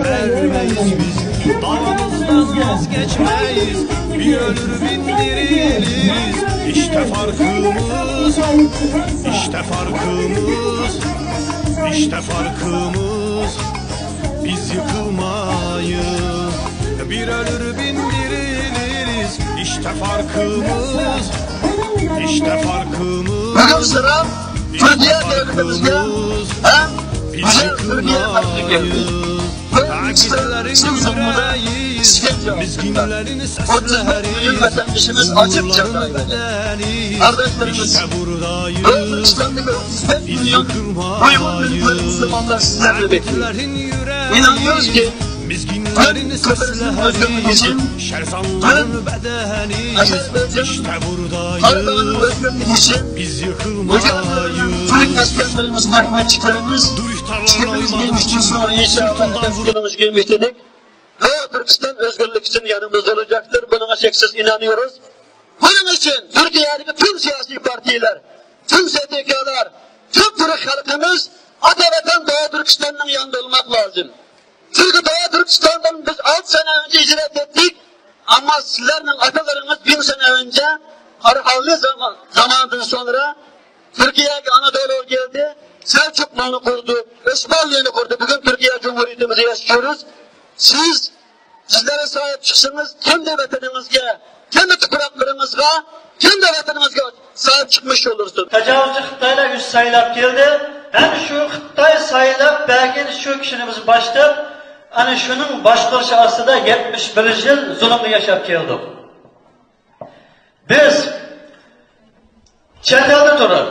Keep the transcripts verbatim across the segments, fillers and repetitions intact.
Vermeyiz biz, davamızdan vazgeçmeyiz. Bir ölür bin diriliriz. İşte farkımız, işte farkımız, işte farkımız. Biz yıkılmayız. Bir ölür bin diriliriz. İşte farkımız, işte farkımız. Bugün sıra Türkiye devletimizde hem güzel Türkiye hakkı geldi. Türkistan bizim zulmuna işkence altında. Otuz dört milyon vatandaşımız açıkça kaybetti. Kardeşlerimiz, Özbekistan'daki otuz dört milyon Uygur ve Müslümanlar sizlerle bekliyor. İnanıyoruz ki Türk Kıbrıs'ın özgürlüğü için, Türk Azerbaycan'ın, Karabağ'ın özgürlüğü için mücadele veren Türk askerlerimiz, hizmetçilerimiz, Kıbrıs geçmişten sonra inşallah hedeflerimiz gelmiştik. Ve Türkistan özgürlük için yanımızda olacaktır. Buna şeksiz inanıyoruz. Bunun için Türkiye'deki tüm siyasi partiler, tüm S T K'lar, tüm Türk halkımız Ata Vatan Doğu Türkistan'ın yanında olmak lazım. Çünkü Doğu Türkistan'dan biz altı sene önce hicret ettik. Ama sizlerle atalarımız bin sene önce Karahanlı zaman, zamanından sonra Türkiye'ye Anadolu geldi. Selçuklu'nu kurdu. Osmanlı'nı kurdu. Bugün Türkiye Cumhuriyetimizi yaşıyoruz. Siz Sizlere sahip çıksanız, kendi vatanınızga, kendi topraklarınızga, kendi vatanınızga sahip çıkmış olursunuz. تاجاۋۇزچى خىتايلار ئۆزى سايلاپ كەلدى. ھەم شۇ خىتاي سايلاپ بەرگەن شۇ كىشىنى بىز باشلاپ، ئەنە شۇنىڭ باشقۇرۇشى ئاستىدا يەتمىش بىر يىل زۇلۇمدا ياشاپ كەلدۇق. بىز چەت ئەلدە تۇرۇپ،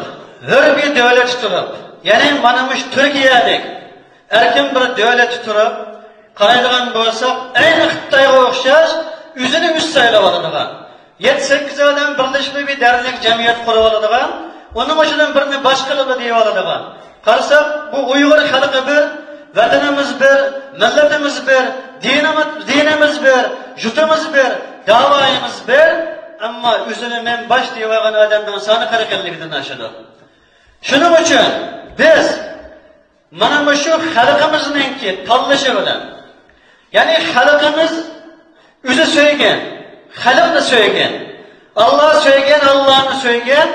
ھۆر بىر دۆلەتتە تۇرۇپ، يەنى مانا مۇشۇ تۈركىيەدەك ئەركىن بىر دۆلەتتە تۇرۇپ قارايدىغان بولساق، ئەينى خىتايغا ئوخشاش ئۆزىنى ئۆزى سايلاۋالىدىغان، يەتتە سەككىز ئادەم بىرلىشىپ بىر دەرنەك جەمئىيەت قۇرۇۋالىدىغان، ئۇنىڭ ئىچىدىن بىرنى باشقا قىلىدۇ دېيىۋالىدىغان، قارىساق، بۇ ئۇيغۇر خەلقى بىر، ۋەتىنىمىز بىر، مىللىتىمىز بىر، دىنىمىز، دىنىمىز بىر، يۇرتىمىز بىر، داۋايىمىز بىر، ئەمما ئۆزىنى مەن باش دەيۋالغان ئادەمنىڭ سانى قىرىق ئەللىكتىن ئاشىدۇ. شۇنىڭ ئۈچۈن بىز مانا مۇشۇ خەلقىمىزنىڭكى تاللىشى بىلەن، يەنى خەلقىمىز ئۆزى سۆيگەن، خەلقنى سۆيگەن، ئاللا سۆيگەن، ئاللانى سۆيگەن،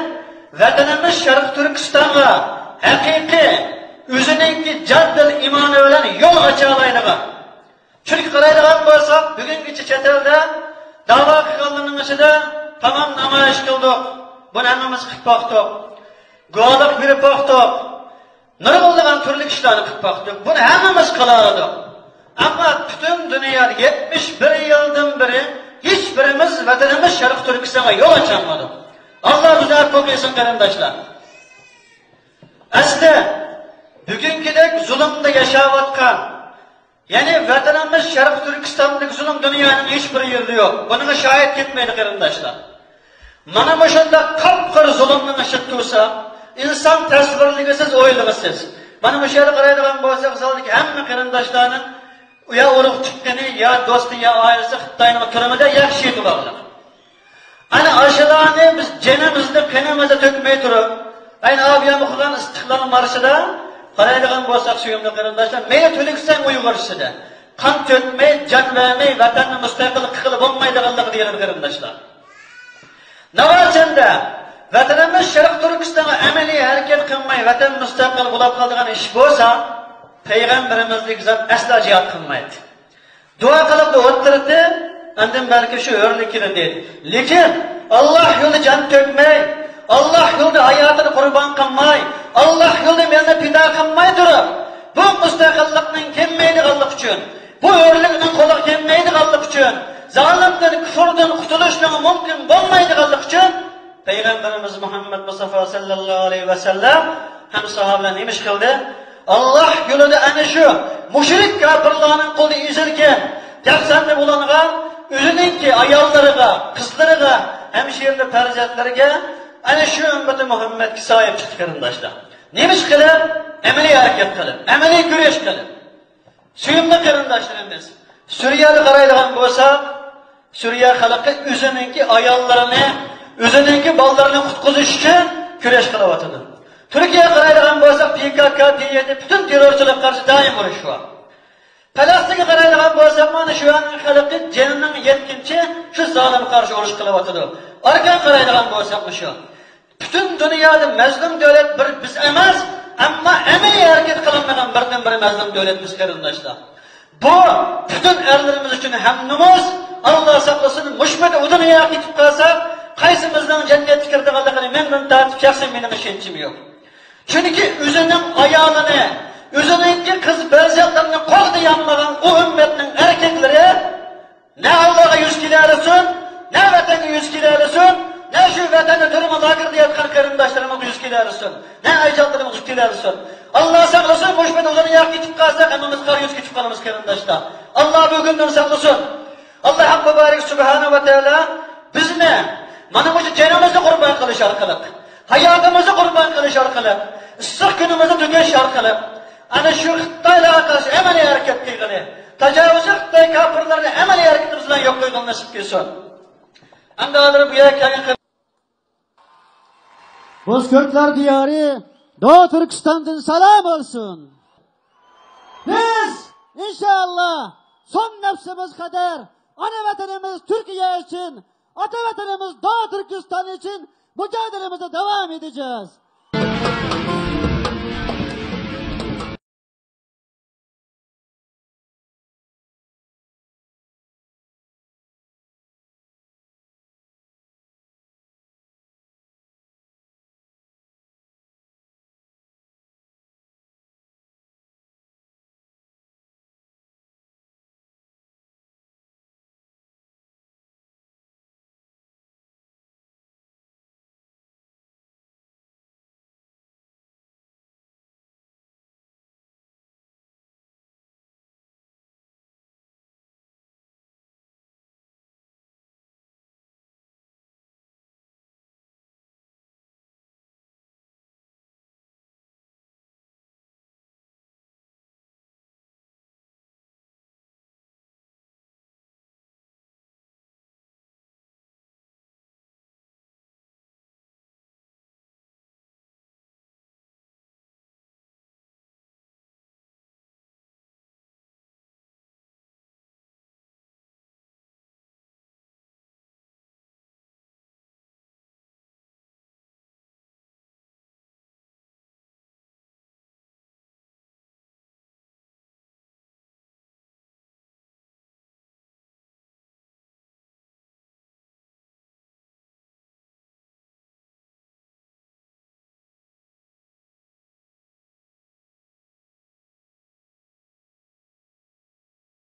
ۋەتىنىمىز شەرقىي تۈركىستانغا ھەقىقىي ئۆزىنىڭكى جان، دىل، ئىمانى بىلەن يول ئاچالايدىغان. چۈنكى قارايدىغان بولساق، بۈگۈنگىچە چەت ئەلدە داۋا قىلغانلارنىڭ ئىچىدە تامام نامايىش قىلدۇق، بۇنى ھەممىمىز قىلىپ باقتۇق، گۇۋاھلىق بېرىپ باقتۇق. نۇرغۇنلىغان تۈرلۈك ئىشلارنى قىلىپ باقتۇق. بۇنى ھەممىمىز قىلالىدۇق. ئەمما پۈتۈن دۇنيادا يەتمىش بىر يىلدىن بېرى ھېچ بىرىمىز ۋەتىنىمىز شەرقىي تۈركىستانغا يول ئاچالمىدۇق. ئاللا بىزنى ئەپۇ قىلسۇن، قېرىنداشلار. ئەسلى بۈگۈنكىدەك زۇلۇمدا ياشاۋاتقان، يەنى ۋەتىنىمىز شەرقىي تۈركىستاندىكى زۇلۇم دۇنيانىڭ ھېچ بىر يېرىدە يوق. بۇنىڭغا شاھىت كەتمەيدۇ، قېرىنداشلار. مانا مۇشۇنداق قاپقارا زۇلۇمنىڭ ئىچىدە تۇرسا، ئىنسان تەسۋىرلىگۈسىز، ئويلىغۇسىز. مانا مۇشۇ يەردە قارايدىغان بولساق، زالدىكى ھەممە قېرىنداشلارنىڭ يا ئۇرۇق تۇغقىنى، يا دوستى، يا ئائىلىسى خىتاينىڭ تۈرمىدە يا شېھىتى بارلىق. ئەنە ئاشۇلارنى بىز جېنىمىزنى قېنىمىزنى تۆكمەي تۇرۇپ، ئەينى ئاۋۇ يەرگە ئوقۇغان ئىستىقلال مارشىدا قارايدىغان بولساق، سۆيۈملۈك قېرىنداشلار، مەيلى تۈركىستان ئۇيغۇرچىسىدا قان تۆكمەي، جان بەرمەي، ۋەتەننى مۇستەقىل قىلغىلى بولمايدىغانلىقى دېيىلىدۇ، قېرىنداشلار. ناۋاچەندە ۋەتىنىمىز شەرقىي تۈركىستانغا ئەمەلىي ھەرىكەت قىلماي، ۋەتەن مۇستەقىل بولاپ قالىدىغان ئىش بولسا، پەيغەمبىرىمىزدىكى زات ئەسلا جىھاد قىلمايتتى. دۇئا قىلىپ ئولتۇردى، ئاندىن بەلكى شۇ ھۆرلۈك كېلىدۇ. لېكىن ئاللا يولىدا جان تۆكمەي، ئاللا يولىدا ھاياتىنى قۇربان قىلماي، ئاللا يولىدا مېنى پىدا قىلماي تۇرۇپ، بۇ مۇستەقىللىقنىڭ كەلمەيدىغانلىقى ئۈچۈن، بۇ ھۆرلۈكنىڭ قولىغا كەلمەيدىغانلىقى ئۈچۈن، زالىمدىن، كۇفرىدىن قۇتۇلۇشنىڭ مۇمكىن بولمايدىغانلىقى ئۈچۈن، پەيغەمبىرىمىز مۇھەممەد مۇستافا سەللەللاھۇ ئەلەيھى ۋەسەللەم ھەم ساھابىلەر نېمە ئىش قىلدى؟ ئاللا يولىدا ئەنە شۇ مۇشرىك كاپىرلارنىڭ قولىدا ئېزىلگەن، دەپسەندە بولۇنغان ئۆزىنىڭكى ئاياللىرىغا، قىزلىرىغا، ھەمشىرىلىرى، پەرزەنتلىرىگە ئەنە شۇ ئۈممىتى مۇھەممەدكە ساھىب چىقتى، قېرىنداشلار. نېمە ئىش قىلىپ؟ ئەمەلىي ھەرىكەت قىلىپ، ئەمەلىي كۈرەش قىلىپ. سۆيۈملۈك قېرىنداشلىرىمىز، سۈرىيەگە قارايدىغان بولساق، سۈرىيە خەلقى ئۆزىنىڭكى ئاياللىرىنى، ئۆزىنىڭكى بالىلىرىنى قۇتقۇزۇش ئۈچۈن كۈرەش قىلىۋاتىدۇ. تۈركىيەگە قارايدىغان بولساق، پى كاكا، پى يەيدى، پۈتۈن تېررورچىلىققا قارشى دائىم ئۇرۇش بار. پەلەستىنگە شىئەنىڭ خەلقى جېنىنىڭ يەتكىنىچە شۇ زالىمغا قارشى ئۇرۇش قىلىۋاتىدۇ. ئارقىغا قارايدىغان بولساق مۇشۇ. پۈتۈن دۇنيادا مەزلۇم دۆلەت بىر بىز ئەمەس، ئەمما ئەمەلىي ھەرىكەت قىلالمىغان بىردىنبىر مەزلۇم دۆلەت بىز، قېرىنداشلار. بۇ پۈتۈن ئەرلىرىمىز ئۈچۈن ھەم نومۇس، ئاللا ساقلىسۇن، مۇشۇ پېتى ئۇ دۇنياغا كېتىپ قالساق، قايسىمىزنىڭ جەننەتكە كىرىدىغانلىقىنى مەندىن تارتىپ شەخسەن مېنىڭ ئىشەنچىم يوق. چۈنكى ئۆزىنىڭ ئايالىنى، ئۆزىنىڭكى قىز پەرزەنتلىرىنى قولىدا يانمىغان ئۇ ئۈممەتنىڭ ئەركەكلىرى نە ئاللاغا يۈز كېلەلىسۇن، نە ۋەتەنگە يۈز كېلەلىسۇن، نە شۇ ۋەتەندە تۈرمە لاگېردا ياتقان قېرىنداشلىرىمىزغا يۈز كېلەلىسۇن، نە ئەجدادلىرىمىزغا يۈز كېلەلىسۇن. ئاللا ساقلىسۇن، مۇشۇ پېتى ئۇ دۇنياغا كېتىپ قالساق، ھەممىمىز قارا يۈز كېتىپ قالىمىز، قېرىنداشلار. ئاللا بۇ كۈندىن ساقلىسۇن. ئاللا ھەق مۇبارەك سۇبھانەھۇ ۋە تائالا بىزنى مانا مۇشۇ جېنىمىزنى قۇربان قىلىش ئارقىلىق، ھاياتىمىزنى قۇربان قىلىش ئارقىلىق، ئىسسىق كۈنىمىزنى تۈگەش ئارقىلىق، ئەنە شۇ خىتايلارغا قارشى ئەمەلىي ھەرىكەت قىلغىلى، تاجاۋۇزچى خىتاي كاپىرلارنى ئەمەلىي ھەرىكىتىمىز بىلەن يوق قىلغىلى نېسىپ قىلسۇن. ئەمدى ھازىر بۇ يەرگە كەلگەن بوزكۆكلەر دىيارى، دوغۇ تۈركىستاندىن سالام بولسۇن. بىز ئىنشائاللا سون نەپسىمىز قەدەر ئانا ۋەتىنىمىز تۈركىيە ئۈچۈن، ئاتا ۋەتىنىمىز دوغۇ تۈركىستان ئۈچۈن مۇجادىلىمىزنى داۋام ئېتىجەز.